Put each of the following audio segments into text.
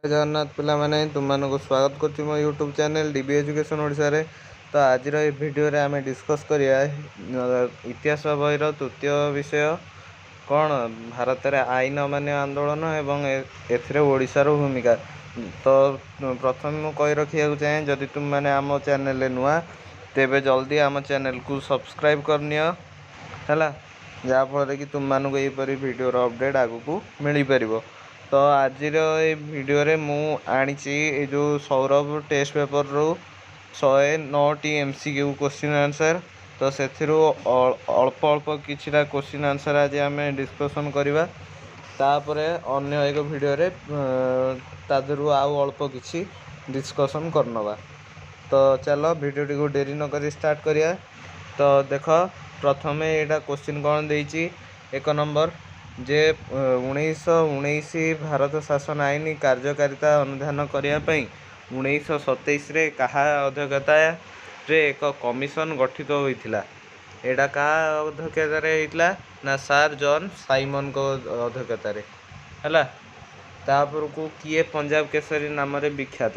ଜୟ ଜଗନ୍ନାଥ ପିଲାମାନେ, ତୁମମାନଙ୍କୁ ସ୍ୱାଗତ କରୁଛି ମୋ ୟୁଟ୍ୟୁବ୍ ଚ୍ୟାନେଲ୍ ଡିବି ଏଜୁକେସନ୍ ଓଡ଼ିଶାରେ। ତ ଆଜିର ଏ ଭିଡ଼ିଓରେ ଆମେ ଡିସ୍କସ୍ କରିବା ଇତିହାସ ବହିର ତୃତୀୟ ବିଷୟ କ'ଣ, ଭାରତରେ ଆଇନ ଅମାନ୍ୟ ଆନ୍ଦୋଳନ ଏବଂ ଏଥିରେ ଓଡ଼ିଶାର ଭୂମିକା। ତ ପ୍ରଥମେ ମୁଁ କହି ରଖିବାକୁ ଚାହେଁ, ଯଦି ତୁମେମାନେ ଆମ ଚ୍ୟାନେଲରେ ନୂଆ ତେବେ ଜଲ୍ଦି ଆମ ଚ୍ୟାନେଲକୁ ସବସ୍କ୍ରାଇବ୍ କରିନିଅ, ହେଲା, ଯାହାଫଳରେ କି ତୁମମାନଙ୍କୁ ଏହିପରି ଭିଡ଼ିଓର ଅପଡ଼େଟ୍ ଆଗକୁ ମିଳିପାରିବ। ତ ଆଜିର ଏ ଭିଡ଼ିଓରେ ମୁଁ ଆଣିଛି ଏ ଯେଉଁ ସୌରଭ ଟେଷ୍ଟ ପେପରରୁ 109ଟି MCQ question answer. ତ ସେଥିରୁ ଅଳ୍ପ ଅଳ୍ପ କିଛିଟା କୋଶ୍ଚିନ୍ ଆନ୍ସର୍ ଆଜି ଆମେ ଡିସ୍କସନ୍ କରିବା, ତାପରେ ଅନ୍ୟ ଏକ ଭିଡ଼ିଓରେ ତା ଦେହରୁ ଆଉ ଅଳ୍ପ କିଛି ଡିସ୍କସନ୍ କରିନେବା। ତ ଚାଲ ଭିଡ଼ିଓଟିକୁ ଡେରି ନକରି ଷ୍ଟାର୍ଟ କରିବା। ତ ଦେଖ, ପ୍ରଥମେ ଏଇଟା କୋଶ୍ଚିନ୍ କ'ଣ ଦେଇଛି? 1 ନମ୍ବର ଯେ 1919 ଭାରତ ଶାସନ ଆଇନ କାର୍ଯ୍ୟକାରିତା ଅନୁଧ୍ୟାନ କରିବା ପାଇଁ 1927ରେ କାହା ଅଧ୍ୟକ୍ଷତାରେ ଏକ କମିଶନ ଗଠିତ ହୋଇଥିଲା? ଏଇଟା କାହା ଅଧ୍ୟକ୍ଷତାରେ ହେଇଥିଲା ନା ସାର୍ ଜନ୍ ସାଇମନଙ୍କ ଅଧ୍ୟକ୍ଷତାରେ, ହେଲା। ତାପରକୁ କିଏ ପଞ୍ଜାବ କେଶରୀ ନାମରେ ବିଖ୍ୟାତ?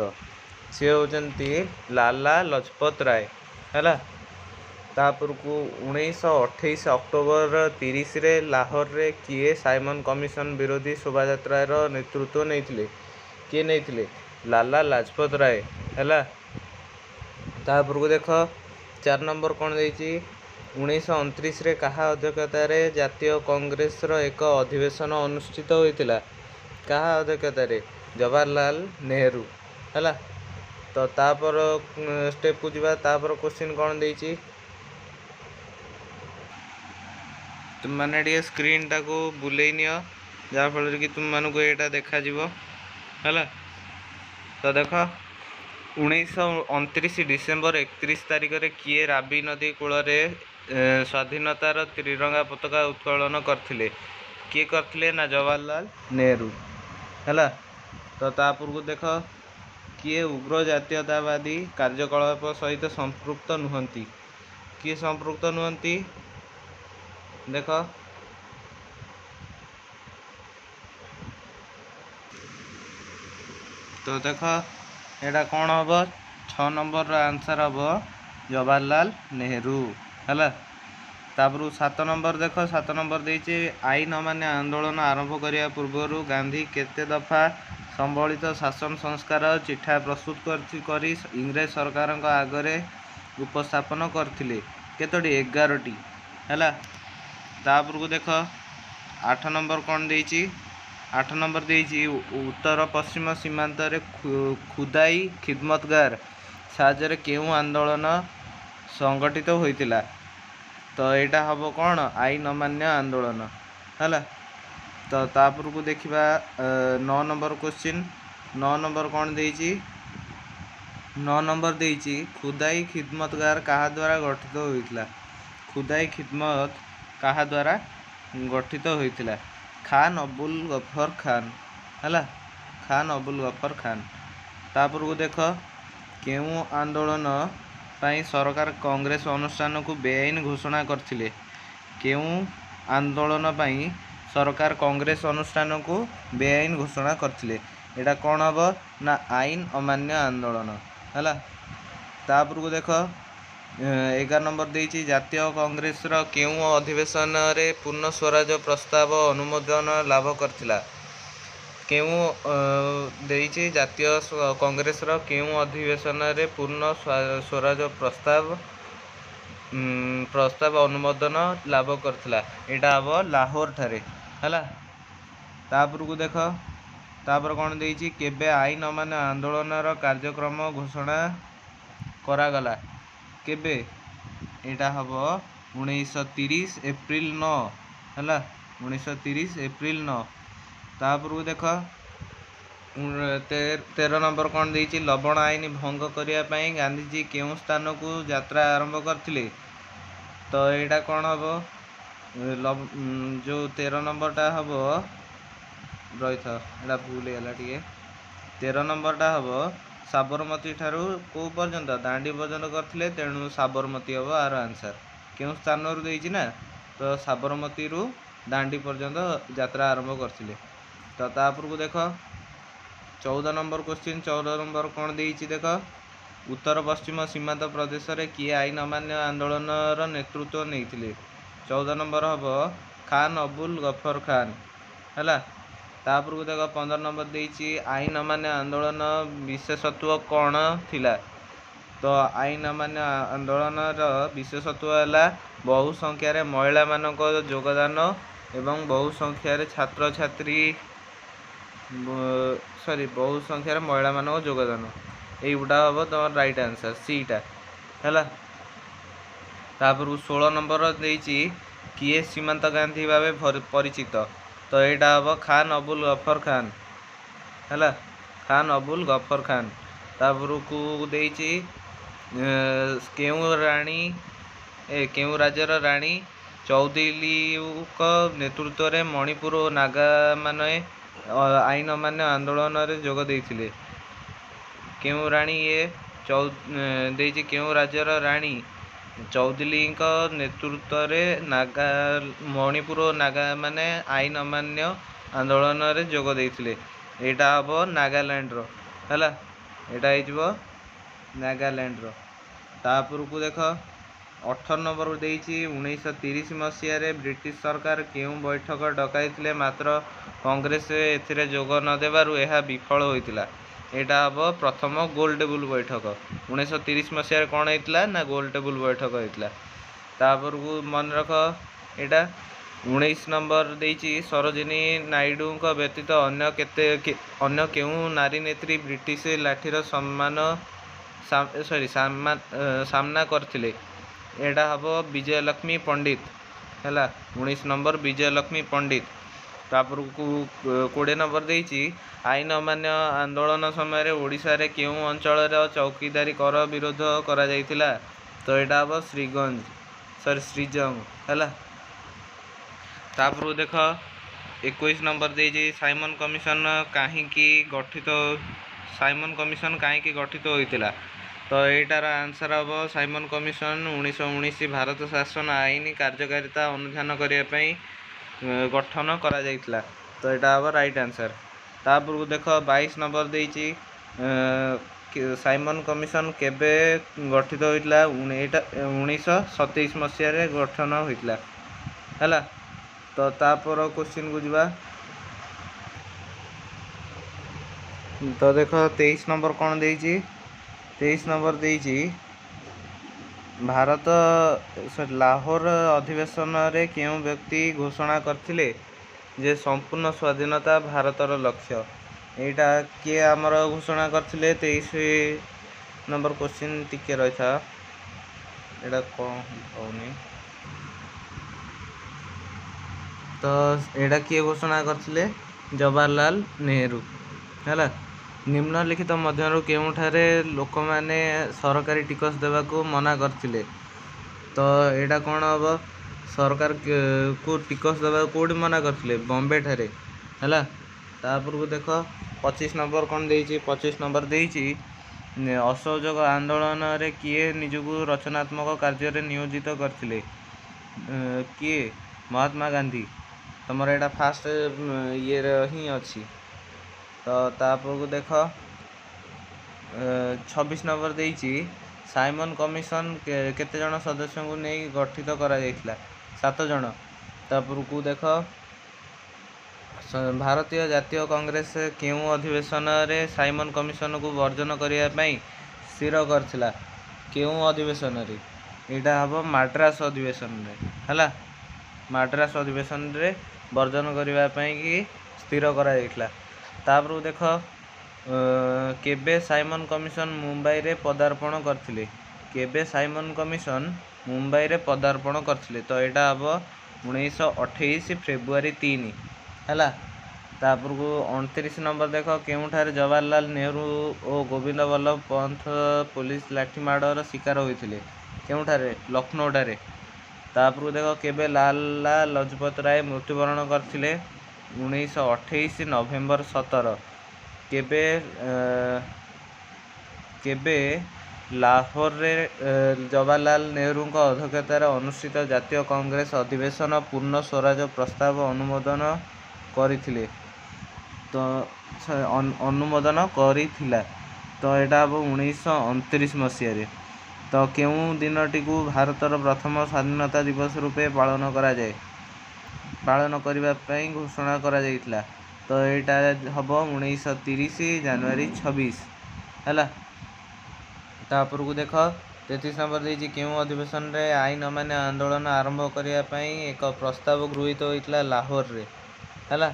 ସିଏ ହେଉଛନ୍ତି ଲାଲା ଲଜପତ ରାୟ, ହେଲା। ତାପରକୁ 1928 ଅକ୍ଟୋବର 30ରେ ଲାହୋରରେ କିଏ ସାଇମନ କମିଶନ ବିରୋଧୀ ଶୋଭାଯାତ୍ରାର ନେତୃତ୍ୱ ନେଇଥିଲେ? କିଏ ନେଇଥିଲେ? ଲାଲା ଲାଜପତ ରାୟ, ହେଲା। ତାପରକୁ ଦେଖ, 4 ନମ୍ବର କ'ଣ ଦେଇଛି? 1929ରେ କାହା ଅଧ୍ୟକ୍ଷତାରେ ଜାତୀୟ କଂଗ୍ରେସର ଏକ ଅଧିବେଶନ ଅନୁଷ୍ଠିତ ହୋଇଥିଲା? କାହା ଅଧ୍ୟକ୍ଷତାରେ? ଜବାହରଲାଲ ନେହେରୁ, ହେଲା। ତ ତାପର ଷ୍ଟେପକୁ ଯିବା। ତାପର କୋଶ୍ଚିନ୍ କ'ଣ ଦେଇଛି? ତୁମମାନେ ଟିକେ ସ୍କ୍ରିନ୍ଟାକୁ ବୁଲେଇ ନିଅ, ଯାହାଫଳରେ କି ତୁମମାନଙ୍କୁ ଏଇଟା ଦେଖାଯିବ, ହେଲା। ତ ଦେଖ, 1929 ଡିସେମ୍ବର 31 ତାରିଖରେ କିଏ ରାବି ନଦୀ କୂଳରେ ସ୍ୱାଧୀନତାର ତ୍ରିରଙ୍ଗା ପତାକା ଉତ୍ତୋଳନ କରିଥିଲେ? କିଏ କରିଥିଲେ ନା ଜବାହରଲାଲ ନେହେରୁ, ହେଲା। ତ ତାପରକୁ ଦେଖ, କିଏ ଉଗ୍ର ଜାତୀୟତାବାଦୀ କାର୍ଯ୍ୟକଳାପ ସହିତ ସମ୍ପୃକ୍ତ ନୁହନ୍ତି? କିଏ ସମ୍ପୃକ୍ତ ନୁହନ୍ତି? ଦେଖ, ତ ଦେଖ ଏଇଟା କ'ଣ ହେବ? 6 ନମ୍ବରର ଆନ୍ସର୍ ହେବ ଜବାହରଲାଲ ନେହେରୁ, ହେଲା। ତାପରକୁ 7 ନମ୍ବର ଦେଖ, 7 ନମ୍ବର ଦେଇଛି ଆଇନ ଅମାନ୍ୟ ଆନ୍ଦୋଳନ ଆରମ୍ଭ କରିବା ପୂର୍ବରୁ ଗାନ୍ଧୀ କେତେ ଦଫା ସମ୍ବଳିତ ଶାସନ ସଂସ୍କାର ଚିଠା ପ୍ରସ୍ତୁତ କରି ଇଂରେଜ ସରକାରଙ୍କ ଆଗରେ ଉପସ୍ଥାପନ କରିଥିଲେ? କେତୋଟି? 11ଟି, ହେଲା। ତାପରକୁ ଦେଖ, 8 ନମ୍ବର କ'ଣ ଦେଇଛି? 8 ନମ୍ବର ଦେଇଛି ଉତ୍ତର ପଶ୍ଚିମ ସୀମାନ୍ତରେ ଖୁଦାଇ ଖିଦମତଗାର ସାହାଯ୍ୟରେ କେଉଁ ଆନ୍ଦୋଳନ ସଂଗଠିତ ହୋଇଥିଲା? ତ ଏଇଟା ହେବ କ'ଣ? ଆଇନ ଅମାନ୍ୟ ଆନ୍ଦୋଳନ, ହେଲା। ତ ତାପରକୁ ଦେଖିବା 9 ନମ୍ବର କୋଶ୍ଚିନ୍। 9 ନମ୍ବର କ'ଣ ଦେଇଛି? 9 ନମ୍ବର ଦେଇଛି ଖୁଦାଇ ଖିଦମତଗାର କାହା ଦ୍ୱାରା ଗଠିତ ହୋଇଥିଲା? ଖୁଦାଇ ଖିଦମତ କାହା ଦ୍ୱାରା ଗଠିତ ହୋଇଥିଲା? ଖାନ ଅବୁଲ ଗଫର ଖାନ, ହେଲା, ଖାନ ଅବୁଲ ଗଫର ଖାନ। ତାପରକୁ ଦେଖ, କେଉଁ ଆନ୍ଦୋଳନ ପାଇଁ ସରକାର କଂଗ୍ରେସ ଅନୁଷ୍ଠାନକୁ ବେଆଇନ ଘୋଷଣା କରିଥିଲେ? କେଉଁ ଆନ୍ଦୋଳନ ପାଇଁ ସରକାର କଂଗ୍ରେସ ଅନୁଷ୍ଠାନକୁ ବେଆଇନ ଘୋଷଣା କରିଥିଲେ? ଏଇଟା କ'ଣ ହେବ ନା ଆଇନ ଅମାନ୍ୟ ଆନ୍ଦୋଳନ, ହେଲା। ତାପରକୁ ଦେଖ, 11 ନମ୍ବର ଦେଇଛି ଜାତୀୟ କଂଗ୍ରେସର କେଉଁ ଅଧିବେଶନରେ ପୂର୍ଣ୍ଣ ସ୍ୱରାଜ ପ୍ରସ୍ତାବ ଅନୁମୋଦନ ଲାଭ କରିଥିଲା? କେଉଁ ଦେଇଛି ଜାତୀୟ କଂଗ୍ରେସର କେଉଁ ଅଧିବେଶନରେ ପୂର୍ଣ୍ଣ ସ୍ୱରାଜ ପ୍ରସ୍ତାବ ଅନୁମୋଦନ ଲାଭ କରିଥିଲା? ଏଇଟା ହେବ ଲାହୋର ଠାରେ, ହେଲା। ତାପରକୁ ଦେଖ, ତାପରେ କ'ଣ ଦେଇଛି? କେବେ ଆଇନ ଅମାନ୍ୟ ଆନ୍ଦୋଳନର କାର୍ଯ୍ୟକ୍ରମ ଘୋଷଣା କରାଗଲା? କେବେ? ଏଇଟା ହେବ 1930 ଏପ୍ରିଲ 9, ହେଲା, 1930 ଏପ୍ରିଲ 9। ତାପରକୁ ଦେଖ, 13 ନମ୍ବର କ'ଣ ଦେଇଛି? ଲବଣ ଆଇନ ଭଙ୍ଗ କରିବା ପାଇଁ ଗାନ୍ଧିଜୀ କେଉଁ ସ୍ଥାନକୁ ଯାତ୍ରା ଆରମ୍ଭ କରିଥିଲେ? ତ ଏଇଟା କ'ଣ ହେବ? ଯେଉଁ 13 ନମ୍ବରଟା ହେବ, ରହିଥାଅ, ଏଇଟା ଭୁଲ ହେଇଗଲା ଟିକେ। 13 ନମ୍ବରଟା ହେବ ସାବରମତୀ ଠାରୁ କେଉଁ ପର୍ଯ୍ୟନ୍ତ? ଦାଣ୍ଡି ପର୍ଯ୍ୟନ୍ତ କରିଥିଲେ, ତେଣୁ ସାବରମତୀ ହେବ ଆର ଆନ୍ସର୍। କେଉଁ ସ୍ଥାନରୁ ଦେଇଛି ନା, ତ ସାବରମତୀରୁ ଦାଣ୍ଡି ପର୍ଯ୍ୟନ୍ତ ଯାତ୍ରା ଆରମ୍ଭ କରିଥିଲେ। ତ ତାପରକୁ ଦେଖ, 14 ନମ୍ବର କୋଶ୍ଚିନ୍। 14 ନମ୍ବର କ'ଣ ଦେଇଛି ଦେଖ। ଉତ୍ତର ପଶ୍ଚିମ ସୀମାନ୍ତ ପ୍ରଦେଶରେ କିଏ ଆଇନ ଅମାନ୍ୟ ଆନ୍ଦୋଳନର ନେତୃତ୍ୱ ନେଇଥିଲେ? 14 ନମ୍ବର ହେବ ଖାନ ଅବୁଲ ଗଫର ଖାନ। ହେଲା, ତାପରକୁ ଦେଖ, 15 ନମ୍ବର ଦେଇଛି, ଆଇନ ଅମାନ୍ୟ ଆନ୍ଦୋଳନ ବିଶେଷତ୍ୱ କ'ଣ ଥିଲା? ତ ଆଇନ ଅମାନ୍ୟ ଆନ୍ଦୋଳନର ବିଶେଷତ୍ୱ ହେଲା ବହୁ ସଂଖ୍ୟାରେ ମହିଳାମାନଙ୍କ ଯୋଗଦାନ ଏବଂ ବହୁ ସଂଖ୍ୟାରେ ଛାତ୍ରଛାତ୍ରୀ, ସରି, ବହୁ ସଂଖ୍ୟାରେ ମହିଳାମାନଙ୍କ ଯୋଗଦାନ। ଏଇଗୁଟା ହେବ ତୁମର ରାଇଟ୍ ଆନ୍ସର୍ ସିଟା। ହେଲା, ତାପରକୁ 16 ନମ୍ବର ଦେଇଛି, କିଏ ସୀମାନ୍ତ ଗାନ୍ଧୀ ଭାବେ ପରିଚିତ? ତ ଏଇଟା ହେବ ଖାନ ଅବୁଲ ଗଫର ଖାନ। ହେଲା, ଖାନ ଅବୁଲ ଗଫର ଖାନ। ତାପରକୁ ଦେଇଛି, କେଉଁ ରାଣୀ ଏ କେଉଁ ରାଜ୍ୟର ରାଣୀ ଚୌଦିଲିଙ୍କ ନେତୃତ୍ୱରେ ମଣିପୁର ଓ ନାଗାମାନେ ଆଇନ ଅମାନ୍ୟ ଆନ୍ଦୋଳନରେ ଯୋଗ ଦେଇଥିଲେ? କେଉଁ ରାଣୀ ଇଏ ଦେଇଛି, କେଉଁ ରାଜ୍ୟର ରାଣୀ ଚୌଦିଲିଙ୍କ ନେତୃତ୍ୱରେ ନାଗା ମଣିପୁର ଓ ନାଗାମାନେ ଆଇନ ଅମାନ୍ୟ ଆନ୍ଦୋଳନରେ ଯୋଗ ଦେଇଥିଲେ? ଏଇଟା ହେବ ନାଗାଲ୍ୟାଣ୍ଡର। ହେଲା, ଏଇଟା ହେଇଯିବ ନାଗାଲ୍ୟାଣ୍ଡର। ତାପରକୁ ଦେଖ, 18 ନମ୍ବର ଦେଇଛି, 1930 ମସିହାରେ ବ୍ରିଟିଶ ସରକାର କେଉଁ ବୈଠକ ଡକାଇଥିଲେ, ମାତ୍ର କଂଗ୍ରେସ ଏଥିରେ ଯୋଗ ନ ଦେବାରୁ ଏହା ବିଫଳ ହୋଇଥିଲା? ଏଇଟା ହେବ ପ୍ରଥମ ଗୋଲ ଟେବୁଲ ବୈଠକ। 1930 ମସିହାରେ କ'ଣ ହେଇଥିଲା ନା ଗୋଲ ଟେବୁଲ ବୈଠକ ହେଇଥିଲା। ତାପରକୁ ମନେ ରଖ, ଏଇଟା 19 ନମ୍ବର ଦେଇଛି, ସରୋଜିନୀ ନାଇଡୁଙ୍କ ବ୍ୟତୀତ ଅନ୍ୟ କେତେ ଅନ୍ୟ କେଉଁ ନାରୀ ନେତ୍ରୀ ବ୍ରିଟିଶ ଲାଠିର ସମ୍ମାନ, ସରି, ସାମ୍ନା କରିଥିଲେ? ଏଇଟା ହେବ ବିଜୟଲକ୍ଷ୍ମୀ ପଣ୍ଡିତ। ହେଲା, 19 ନମ୍ବର ବିଜୟଲକ୍ଷ୍ମୀ ପଣ୍ଡିତ। ତାପରକୁ 20 ନମ୍ବର ଦେଇଛି, ଆଇନ ଅମାନ୍ୟ ଆନ୍ଦୋଳନ ସମୟରେ ଓଡ଼ିଶାରେ କେଉଁ ଅଞ୍ଚଳର ଚୌକିଦାରୀ କର ବିରୋଧ କରାଯାଇଥିଲା? ତ ଏଇଟା ହେବ ଶ୍ରୀଗଞ୍ଜ, ସରି, ଶ୍ରୀଜଙ୍ଗ। ହେଲା, ତାପରକୁ ଦେଖ, 21 ନମ୍ବର ଦେଇଛି, ସାଇମନ କମିଶନ କାହିଁକି ଗଠିତ ସାଇମନ କମିଶନ କାହିଁକି ଗଠିତ ହୋଇଥିଲା? ତ ଏଇଟାର ଆନ୍ସର୍ ହେବ ସାଇମନ କମିଶନ 1919 ଭାରତ ଶାସନ ଆଇନ କାର୍ଯ୍ୟକାରିତା ଅନୁଧ୍ୟାନ କରିବା ପାଇଁ ଗଠନ କରାଯାଇଥିଲା। ତ ଏଇଟା ହେବ ରାଇଟ୍ ଆନ୍ସର୍। ତାପରକୁ ଦେଖ, 22 ନମ୍ବର ଦେଇଛି, ସାଇମନ କମିଶନ କେବେ ଗଠିତ ହୋଇଥିଲା? ଏଇଟା 1927 ମସିହାରେ ଗଠନ ହୋଇଥିଲା। ହେଲା, ତ ତାପର କୋଶ୍ଚିନ୍କୁ ଯିବା। ତ ଦେଖ, 23 ନମ୍ବର କ'ଣ ଦେଇଛି? 23 ନମ୍ବର ଦେଇଛି, ଭାରତ, ସରି, ଲାହୋର ଅଧିବେଶନରେ କେଉଁ ବ୍ୟକ୍ତି ଘୋଷଣା କରିଥିଲେ ଯେ ସମ୍ପୂର୍ଣ୍ଣ ସ୍ୱାଧୀନତା ଭାରତର ଲକ୍ଷ୍ୟ? ଏଇଟା କିଏ ଆମର ଘୋଷଣା କରିଥିଲେ? 23 ନମ୍ବର କୋଶ୍ଚିନ୍, ଟିକେ ରହିଥା, ଏଇଟା କ'ଣ ହେଉନି। ତ ଏଇଟା କିଏ ଘୋଷଣା କରିଥିଲେ? ଜବାହରଲାଲ ନେହେରୁ। ହେଲା, ନିମ୍ନଲିଖିତ ମଧ୍ୟରୁ କେଉଁଠାରେ ଲୋକମାନେ ସରକାରୀ ଟିକସ ଦେବାକୁ ମନା କରିଥିଲେ? ତ ଏଇଟା କ'ଣ ହେବ? ସରକାରକୁ ଟିକସ ଦେବାକୁ କେଉଁଠି ମନା କରିଥିଲେ? ବମ୍ବେ ଠାରେ। ହେଲା, ତାପରକୁ ଦେଖ, 25 ନମ୍ବର କ'ଣ ଦେଇଛି? 25 ନମ୍ବର ଦେଇଛି, ଅସହଯୋଗ ଆନ୍ଦୋଳନରେ କିଏ ନିଜକୁ ରଚନାତ୍ମକ କାର୍ଯ୍ୟରେ ନିୟୋଜିତ କରିଥିଲେ? କିଏ? ମହାତ୍ମା ଗାନ୍ଧୀ। ତମର ଏଇଟା ଫାଷ୍ଟ ଇଏରେ ହିଁ ଅଛି। ତ ତାପରକୁ ଦେଖ, 26 ନମ୍ବର ଦେଇଛି, ସାଇମନ କମିଶନ କେତେ ଜଣ ସଦସ୍ୟଙ୍କୁ ନେଇ ଗଠିତ କରାଯାଇଥିଲା? 7 ଜଣ। ତାପରକୁ ଦେଖ, ଭାରତୀୟ ଜାତୀୟ କଂଗ୍ରେସ କେଉଁ ଅଧିବେଶନରେ ସାଇମନ କମିଶନକୁ ବର୍ଜନ କରିବା ପାଇଁ ସ୍ଥିର କରିଥିଲା? କେଉଁ ଅଧିବେଶନରେ? ଏଇଟା ହେବ ମାଡ୍ରାସ ଅଧିବେଶନରେ। ହେଲା, ମାଡ୍ରାସ ଅଧିବେଶନରେ ବର୍ଜନ କରିବା ପାଇଁକି ସ୍ଥିର କରାଯାଇଥିଲା। ତାପରକୁ ଦେଖ, କେବେ ସାଇମନ କମିଶନ ମୁମ୍ବାଇରେ ପଦାର୍ପଣ କରିଥିଲେ? କେବେ ସାଇମନ କମିଶନ ମୁମ୍ବାଇରେ ପଦାର୍ପଣ କରିଥିଲେ? ତ ଏଇଟା ହେବ 1928 ଫେବୃଆରୀ 3। ହେଲା, ତାପରକୁ 29 ନମ୍ବର ଦେଖ, କେଉଁଠାରେ ଜବାହରଲାଲ ନେହେରୁ ଓ ଗୋବିନ୍ଦ ବଲ୍ଲଭ ପନ୍ଥ ପୋଲିସ ଲାଠିମାଡ଼ର ଶିକାର ହୋଇଥିଲେ? କେଉଁଠାରେ? ଲକ୍ଷ୍ନୌଠାରେ। ତାପରକୁ ଦେଖ, କେବେ ଲାଲା ଲଜପତ ରାୟ ମୃତ୍ୟୁବରଣ କରିଥିଲେ? 1928 ନଭେମ୍ବର 17। କେବେ ଲାହୋରରେ ଜବାହରଲାଲ ନେହେରୁଙ୍କ ଅଧ୍ୟକ୍ଷତାରେ ଅନୁଷ୍ଠିତ ଜାତୀୟ କଂଗ୍ରେସ ଅଧିବେଶନ ପୂର୍ଣ୍ଣ ସ୍ୱରାଜ ପ୍ରସ୍ତାବ ଅନୁମୋଦନ କରିଥିଲେ? ତ ଅନୁମୋଦନ କରିଥିଲା? ତ ଏଇଟା ହେବ 1929 ମସିହାରେ। ତ କେଉଁ ଦିନଟିକୁ ଭାରତର ପ୍ରଥମ ସ୍ୱାଧୀନତା ଦିବସ ରୂପେ ପାଳନ କରାଯାଏ, ପାଳନ କରିବା ପାଇଁ ଘୋଷଣା କରାଯାଇଥିଲା? ତ ଏଇଟା ହେବ 1930 ଜାନୁଆରୀ 26। ହେଲା, ତାପରକୁ ଦେଖ, 33 ନମ୍ବର ଦେଇଛି, କେଉଁ ଅଧିବେଶନରେ ଆଇନ ଅମାନ୍ୟ ଆନ୍ଦୋଳନ ଆରମ୍ଭ କରିବା ପାଇଁ ଏକ ପ୍ରସ୍ତାବ ଗୃହୀତ ହୋଇଥିଲା? ଲାହୋରରେ। ହେଲା,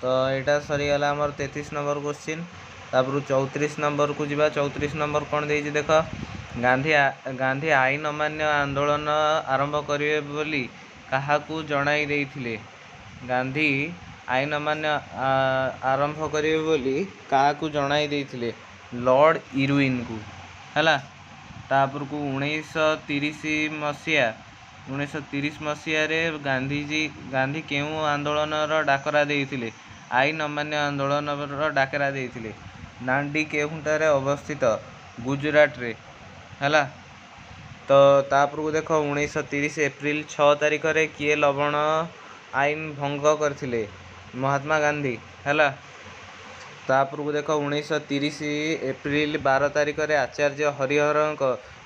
ତ ଏଇଟା ସରିଗଲା ଆମର 33 ନମ୍ବର କୋଶ୍ଚିନ୍। ତାପରୁ 34 ନମ୍ବରକୁ ଯିବା। 34 ନମ୍ବର କ'ଣ ଦେଇଛି ଦେଖ, ଗାନ୍ଧୀ ଆଇନ ଅମାନ୍ୟ ଆନ୍ଦୋଳନ ଆରମ୍ଭ କରିବେ ବୋଲି କାହାକୁ ଜଣାଇ ଦେଇଥିଲେ? ଗାନ୍ଧୀ ଆଇନ ଅମାନ୍ୟ ଆରମ୍ଭ କରିବେ ବୋଲି କାହାକୁ ଜଣାଇ ଦେଇଥିଲେ? ଲର୍ଡ଼ ଇରୁଇନକୁ। ହେଲା, ତାପରକୁ 1930 ମସିହା, 1930 ମସିହାରେ ଗାନ୍ଧିଜୀ, ଗାନ୍ଧୀ କେଉଁ ଆନ୍ଦୋଳନର ଡାକରା ଦେଇଥିଲେ? ଆଇନ ଅମାନ୍ୟ ଆନ୍ଦୋଳନର ଡାକରା ଦେଇଥିଲେ। ଦାଣ୍ଡି କେଉଁଠାରେ ଅବସ୍ଥିତ? ଗୁଜୁରାଟରେ। ହେଲା, ତ ତାପରକୁ ଦେଖ, 1930 ଏପ୍ରିଲ 6 ତାରିଖରେ କିଏ ଲବଣ ଆଇନ ଭଙ୍ଗ କରିଥିଲେ? ମହାତ୍ମା ଗାନ୍ଧୀ। ହେଲା, ତାପରକୁ ଦେଖ, 1930 ଏପ୍ରିଲ 12 ତାରିଖରେ ଆଚାର୍ଯ୍ୟ ହରିହରଙ୍କ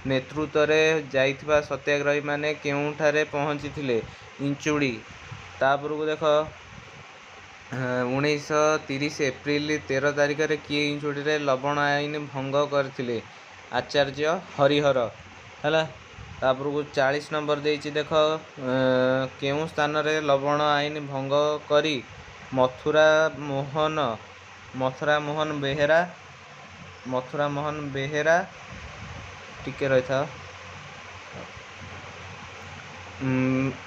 ନେତୃତ୍ୱରେ ଯାଇଥିବା ସତ୍ୟାଗ୍ରହୀମାନେ କେଉଁଠାରେ ପହଞ୍ଚିଥିଲେ? ଇଞ୍ଚୁଡ଼ି। ତାପରକୁ ଦେଖ, 1930 ଏପ୍ରିଲ 13 ତାରିଖରେ କିଏ ଇଞ୍ଚୁଡ଼ିରେ ଲବଣ ଆଇନ ଭଙ୍ଗ କରିଥିଲେ? ଆଚାର୍ଯ୍ୟ ହରିହର। ହେଲା, ତାପରକୁ 40 ନମ୍ବର ଦେଇଛି ଦେଖ, କେଉଁ ସ୍ଥାନରେ ଲବଣ ଆଇନ ଭଙ୍ଗ କରି ମଥୁରା ମୋହନ, ମଥୁରା ମୋହନ ବେହେରା, ମଥୁରା ମୋହନ ବେହେରା, ଟିକେ ରହିଥାଅ,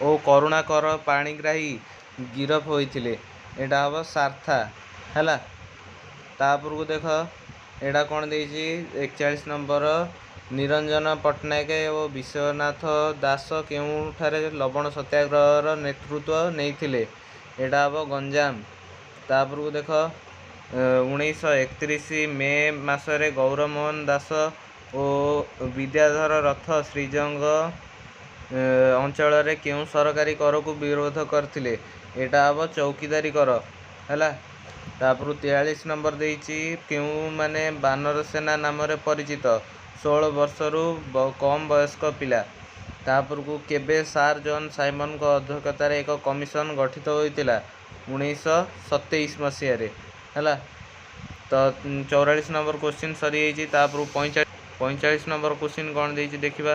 ଓ କରୁଣାକର ପାଣିଗ୍ରାହୀ ଗିରଫ ହୋଇଥିଲେ? ଏଇଟା ହେବ ସାର୍ଥା। ହେଲା, ତାପରକୁ ଦେଖ, ଏଇଟା କ'ଣ ଦେଇଛି 41 ନମ୍ବର, ନିରଞ୍ଜନ ପଟ୍ଟନାୟକ ଓ ବିଶ୍ୱନାଥ ଦାସ କେଉଁଠାରେ ଲବଣ ସତ୍ୟାଗ୍ରହର ନେତୃତ୍ୱ ନେଇଥିଲେ? ଏଇଟା ହେବ ଗଞ୍ଜାମ। ତାପରକୁ ଦେଖ, 1931 ମେ ମାସରେ ଗୌରମୋହନ ଦାସ ଓ ବିଦ୍ୟାଧର ରଥ ଶ୍ରୀଜଙ୍ଗ ଅଞ୍ଚଳରେ କେଉଁ ସରକାରୀ କରକୁ ବିରୋଧ କରିଥିଲେ? ଏଇଟା ହେବ ଚୌକିଦାରୀ କର। ହେଲା, ତାପରୁ 43 ନମ୍ବର ଦେଇଛି, କେଉଁମାନେ ବାନର ସେନା ନାମରେ ପରିଚିତ? 16 ବର୍ଷରୁ କମ୍ ବୟସ୍କ ପିଲା। ତାପରକୁ କେବେ ସାର୍ ଜନ୍ ସାଇମନଙ୍କ ଅଧ୍ୟକ୍ଷତାରେ ଏକ କମିଶନ ଗଠିତ ହୋଇଥିଲା? 1927 ମସିହାରେ। ହେଲା, ତ 44 ନମ୍ବର କୋଶ୍ଚିନ୍ ସରିଯାଇଛି। ତାପରକୁ 45 ନମ୍ବର କୋଶ୍ଚିନ୍ କ'ଣ ଦେଇଛି ଦେଖିବା।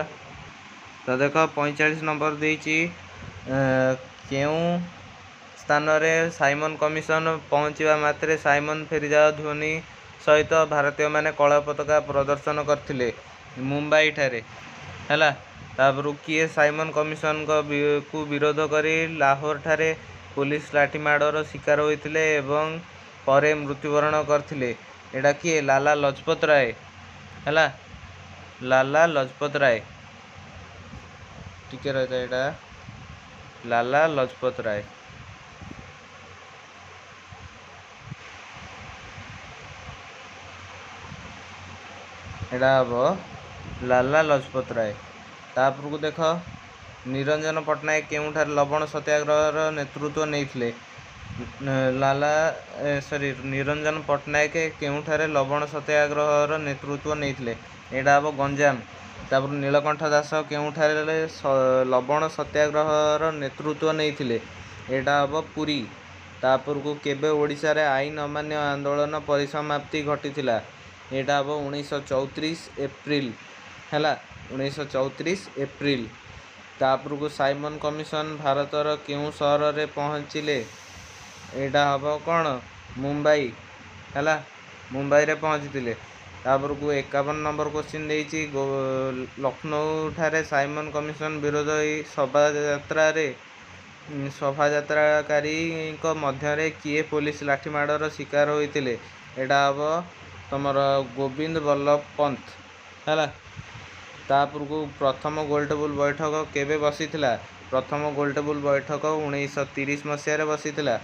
ତ ଦେଖ, 45 ନମ୍ବର ଦେଇଛି, କେଉଁ ସ୍ଥାନରେ ସାଇମନ କମିଶନ ପହଞ୍ଚିବା ମାତ୍ରେ ସାଇମନ ଫେରିଯାଅ ଧ୍ୱନି ସହିତ ଭାରତୀୟମାନେ କଳା ପତାକା ପ୍ରଦର୍ଶନ କରିଥିଲେ? ମୁମ୍ବାଇ ଠାରେ। ହେଲା, ତାପରୁ କିଏ ସାଇମନ କମିଶନଙ୍କ କୁ ବିରୋଧ କରି ଲାହୋର ଠାରେ ପୋଲିସ ଲାଠିମାଡ଼ର ଶିକାର ହୋଇଥିଲେ ଏବଂ ପରେ ମୃତ୍ୟୁବରଣ କରିଥିଲେ? ଏଇଟା କିଏ? ଲାଲା ଲଜପତ ରାୟ। ହେଲା, ଲାଲା ଲଜପତ ରାୟ। ଟିକେ ରହିଥା, ଏଇଟା ଲାଲା ଲଜପତ ରାୟ। ଏଇଟା ହେବ ଲାଲା ଲଜପତ ରାୟ। ତାପରକୁ ଦେଖ, ନିରଞ୍ଜନ ପଟ୍ଟନାୟକ କେଉଁଠାରେ ଲବଣ ସତ୍ୟାଗ୍ରହର ନେତୃତ୍ୱ ନେଇଥିଲେ? ଲାଲା, ସରି, ନିରଞ୍ଜନ ପଟ୍ଟନାୟକ କେଉଁଠାରେ ଲବଣ ସତ୍ୟାଗ୍ରହର ନେତୃତ୍ୱ ନେଇଥିଲେ? ଏଇଟା ହେବ ଗଞ୍ଜାମ। ତାପରେ ନୀଳକଣ୍ଠ ଦାସ କେଉଁଠାରେ ଲବଣ ସତ୍ୟାଗ୍ରହର ନେତୃତ୍ୱ ନେଇଥିଲେ? ଏଇଟା ହେବ ପୁରୀ। ତାପରକୁ କେବେ ଓଡ଼ିଶାରେ ଆଇନ ଅମାନ୍ୟ ଆନ୍ଦୋଳନ ପରିସମାପ୍ତି ଘଟିଥିଲା? ଏଇଟା ହେବ 1934 ଏପ୍ରିଲ। ହେଲା, 1934 ଏପ୍ରିଲ। ତାପରକୁ ସାଇମନ କମିଶନ ଭାରତର କେଉଁ ସହରରେ ପହଞ୍ଚିଲେ? ଏଇଟା ହେବ କ'ଣ? ମୁମ୍ବାଇ। ହେଲା, ମୁମ୍ବାଇରେ ପହଞ୍ଚିଥିଲେ। ତାପରକୁ 51 ନମ୍ବର କୋଶ୍ଚିନ୍ ଦେଇଛି, ଲକ୍ଷ୍ନୌ ଠାରେ ସାଇମନ କମିଶନ ବିରୋଧ ଶୋଭାଯାତ୍ରାରେ ଶୋଭାଯାତ୍ରାକାରୀଙ୍କ ମଧ୍ୟରେ କିଏ ପୋଲିସ ଲାଠିମାଡ଼ର ଶିକାର ହୋଇଥିଲେ? ଏଇଟା ହେବ ତମର ଗୋବିନ୍ଦ ବଲ୍ଲଭ ପନ୍ତ। ହେଲା, ତାପରକୁ ପ୍ରଥମ ଗୋଲଟେବୁଲ ବୈଠକ କେବେ ବସିଥିଲା? ପ୍ରଥମ ଗୋଲଟେବୁଲ ବୈଠକ 1930 ମସିହାରେ ବସିଥିଲା।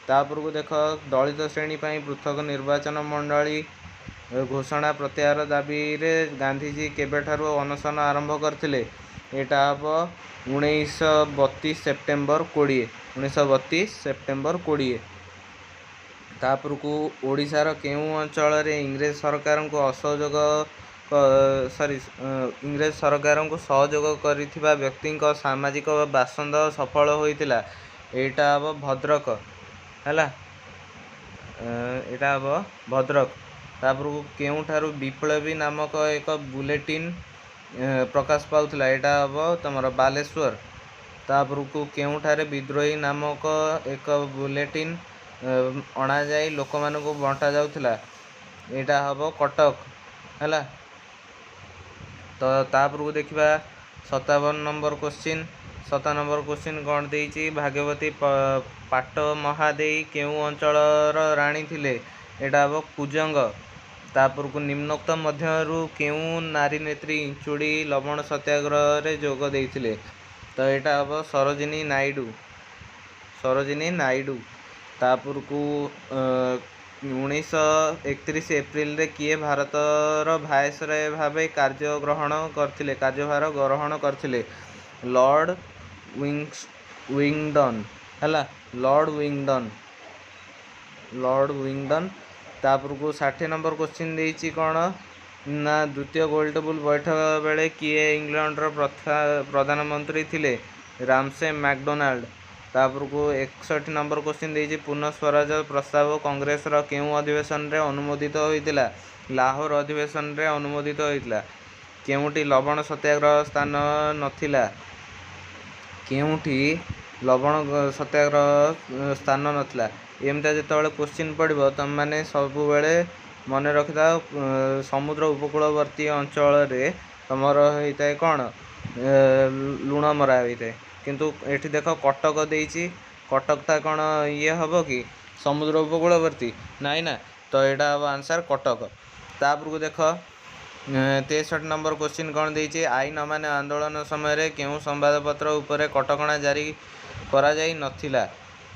ତାପରକୁ ଦେଖ, ଦଳିତ ଶ୍ରେଣୀ ପାଇଁ ପୃଥକ ନିର୍ବାଚନ ମଣ୍ଡଳୀ ଘୋଷଣା ପ୍ରତ୍ୟାହାର ଦାବିରେ ଗାନ୍ଧିଜୀ କେବେଠାରୁ ଅନଶନ ଆରମ୍ଭ କରିଥିଲେ? ଏଇଟା ହେବ 1932 ସେପ୍ଟେମ୍ବର 20, 1932 ସେପ୍ଟେମ୍ବର 20। ତାପରକୁ ଓଡ଼ିଶାର କେଉଁ ଅଞ୍ଚଳରେ ଇଂରେଜ ସରକାରଙ୍କୁ ଅସହଯୋଗ, ସରି, ଇଂରେଜ ସରକାରଙ୍କୁ ସହଯୋଗ କରିଥିବା ବ୍ୟକ୍ତିଙ୍କ ସାମାଜିକ ବାସନ୍ଦ ସଫଳ ହୋଇଥିଲା? ଏଇଟା ହେବ ଭଦ୍ରକ। ହେଲା, ଏଇଟା ହେବ ଭଦ୍ରକ। ତାପରକୁ କେଉଁଠାରୁ ବିପ୍ଳବୀ ନାମକ ଏକ ବୁଲେଟିନ୍ ପ୍ରକାଶ ପାଉଥିଲା? ଏଇଟା ହେବ ତମର ବାଲେଶ୍ୱର। ତାପରକୁ କେଉଁଠାରେ ବିଦ୍ରୋହୀ ନାମକ ଏକ ବୁଲେଟିନ୍ ଅଣାଯାଇ ଲୋକମାନଙ୍କୁ ବଣ୍ଟା ଯାଉଥିଲା? ଏଇଟା ହେବ କଟକ। ହେଲା ତ, ତାପରକୁ ଦେଖିବା 57 ନମ୍ବର କୋଶ୍ଚିନ୍। 57 ନମ୍ବର କୋଶ୍ଚିନ୍ କ'ଣ ଦେଇଛି? ଭାଗ୍ୟବତୀ ପାଟ ମହାଦେଇ କେଉଁ ଅଞ୍ଚଳର ରାଣୀ ଥିଲେ? ଏଇଟା ହେବ କୁଜଙ୍ଗ। ତାପରକୁ ନିମ୍ନୋକ୍ତ ମଧ୍ୟରୁ କେଉଁ ନାରୀ ନେତ୍ରୀ ଇଞ୍ଚୁଡ଼ି ଲବଣ ସତ୍ୟାଗ୍ରହରେ ଯୋଗ ଦେଇଥିଲେ? ତ ଏଇଟା ହେବ ସରୋଜିନୀ ନାଇଡୁ, ସରୋଜିନୀ ନାଇଡୁ। ତାପରକୁ 1931 ଏପ୍ରିଲରେ କିଏ ଭାରତର ଭାଇସରୟ ଭାବେ କାର୍ଯ୍ୟ ଗ୍ରହଣ କରିଥିଲେ, କାର୍ଯ୍ୟଭାର ଗ୍ରହଣ କରିଥିଲେ? ଲର୍ଡ଼ ୱିଙ୍ଗଡନ୍। ହେଲା, ଲର୍ଡ଼ ୱିଙ୍ଗଡନ୍, ଲର୍ଡ଼ ୱିଙ୍ଗଡନ୍। ତାପରକୁ 60 ନମ୍ବର କୋଶ୍ଚିନ୍ ଦେଇଛି କ'ଣ ନା, ଦ୍ୱିତୀୟ ଗୋଲଟେବୁଲ ବୈଠକ ବେଳେ କିଏ ଇଂଲଣ୍ଡର ପ୍ରଧାନମନ୍ତ୍ରୀ ଥିଲେ? Ramsay MacDonald. ତାପରକୁ 61 ନମ୍ବର କୋଶ୍ଚିନ୍ ଦେଇଛି, ପୂର୍ଣ୍ଣ ସ୍ୱରାଜ ପ୍ରସ୍ତାବ କଂଗ୍ରେସର କେଉଁ ଅଧିବେଶନରେ ଅନୁମୋଦିତ ହୋଇଥିଲା? ଲାହୋର ଅଧିବେଶନରେ ଅନୁମୋଦିତ ହୋଇଥିଲା। କେଉଁଠି ଲବଣ ସତ୍ୟାଗ୍ରହ ସ୍ଥାନ ନଥିଲା? କେଉଁଠି ଲବଣ ସତ୍ୟାଗ୍ରହ ସ୍ଥାନ ନଥିଲା? ଏମିତିଆ ଯେତେବେଳେ କୋଶ୍ଚିନ୍ ପଡ଼ିବ, ତୁମେମାନେ ସବୁବେଳେ ମନେ ରଖିଥାଅ, ସମୁଦ୍ର ଉପକୂଳବର୍ତ୍ତୀ ଅଞ୍ଚଳରେ ତୁମର ହେଇଥାଏ କ'ଣ? ଲୁଣ ମରା ହୋଇଥାଏ। କିନ୍ତୁ ଏଠି ଦେଖ, କଟକ ଦେଇଛି। କଟକଟା କ'ଣ ଇଏ ହେବ କି ସମୁଦ୍ର ଉପକୂଳବର୍ତ୍ତୀ? ନାଇଁ ନା। ତ ଏଇଟା ହେବ ଆନ୍ସର୍ କଟକ। ତାପରକୁ ଦେଖ, 63 ନମ୍ବର କୋଶ୍ଚିନ୍ କ'ଣ ଦେଇଛି? ଆଇନ ଅମାନ୍ୟ ଆନ୍ଦୋଳନ ସମୟରେ କେଉଁ ସମ୍ବାଦପତ୍ର ଉପରେ କଟକଣା ଜାରି କରାଯାଇ ନଥିଲା?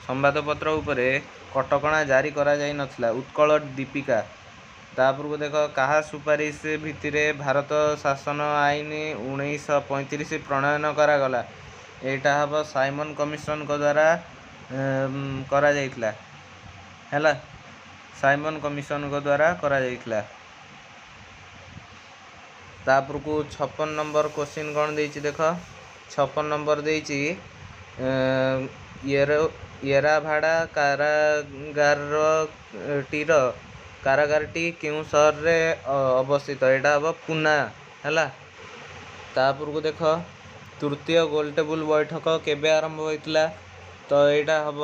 ସମ୍ବାଦପତ୍ର ଉପରେ କଟକଣା ଜାରି କରାଯାଇ ନଥିଲା? ଉତ୍କଳ ଦୀପିକା। ତାପରକୁ ଦେଖ, କାହା ସୁପାରିଶ ଭିତ୍ତିରେ ଭାରତ ଶାସନ ଆଇନ 1935 ପ୍ରଣୟନ କରାଗଲା? ଏଇଟା ହେବ ସାଇମନ କମିଶନଙ୍କ ଦ୍ୱାରା କରାଯାଇଥିଲା। ହେଲା, ସାଇମନ କମିଶନଙ୍କ ଦ୍ୱାରା କରାଯାଇଥିଲା। ତାପରକୁ 56 ନମ୍ବର କୋଶ୍ଚିନ୍ କ'ଣ ଦେଇଛି ଦେଖ। 56 ନମ୍ବର ଦେଇଛି, ୟେରାଭାଡ଼ା କାରାଗାରଟିର କାରାଗାରଟି କେଉଁ ସହରରେ ଅବସ୍ଥିତ? ଏଇଟା ହେବ ପୁନା। ହେଲା, ତାପରକୁ ଦେଖ, ତୃତୀୟ ଗୋଲଟେବୁଲ ବୈଠକ କେବେ ଆରମ୍ଭ ହୋଇଥିଲା? ତ ଏଇଟା ହେବ